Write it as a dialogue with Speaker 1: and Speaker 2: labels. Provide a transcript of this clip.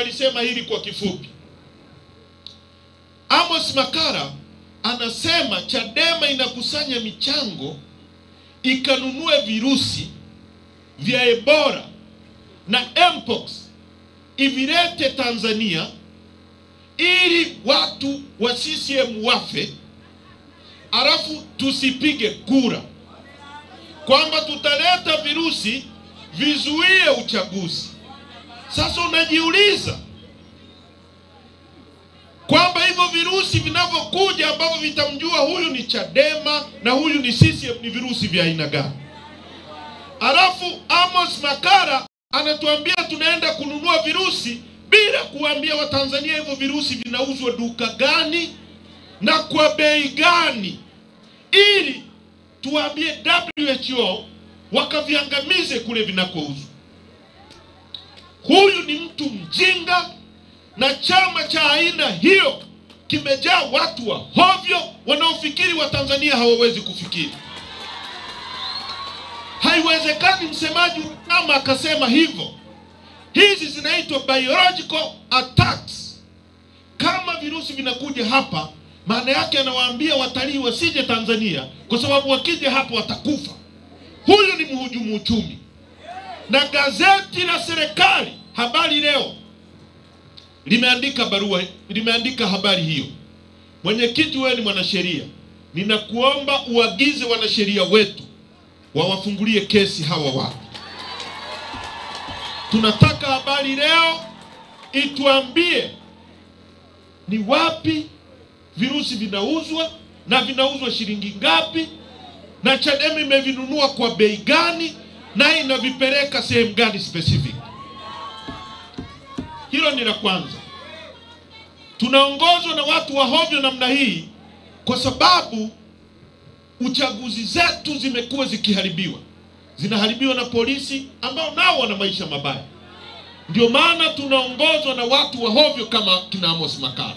Speaker 1: Nitalisema hili kwa kifupi. Amos Makalla anasema Chadema inakusanya michango ikanunue virusi vya Ebola na Mpox ivilete Tanzania ili watu wa CCM wafe, alafu tusipige kura, kwamba tutaleta virusi vizuie uchaguzi. Sasa unajiuliza kwamba hivyo virusi vinavyokuja ambavyo vitamjua huyu ni Chadema na huyu ni CCM ni virusi vya aina gani? Alafu Amos Makalla anatuambia tunaenda kununua virusi bila kuambia Watanzania hivyo virusi vinauzwa duka gani na kwa bei gani, ili tuambie WHO wakaviangamize kule vinakouzwa. Huyu ni mtu mjinga, na chama cha aina hiyo kimejaa watu wa hovyo wanaofikiri Watanzania hawawezi kufikiri. Haiwezekani msemaji kama akasema hivyo. Hizi zinaitwa biological attacks. Kama virusi vinakuja hapa, maana yake anawaambia watalii wasije Tanzania kwa sababu wakija hapo watakufa. Huyu ni mhujumu uchumi. Na gazeti la serikali Habari Leo limeandika barua, limeandika habari hiyo. Mwenyekiti, wewe ni mwanasheria, ninakuomba uagize wanasheria wetu wawafungulie kesi hawa watu. Tunataka Habari Leo ituambie ni wapi virusi vinauzwa na vinauzwa shilingi ngapi, na Chadema imevinunua kwa bei gani, na inavipeleka sehemu gani specific. Hilo ni la kwanza. Tunaongozwa na watu wa hovyo namna hii kwa sababu uchaguzi zetu zimekuwa zikiharibiwa. Zinaharibiwa na polisi ambao nao wana maisha mabaya. Ndio maana tunaongozwa na watu wa hovyo kama kina Amos Makalla.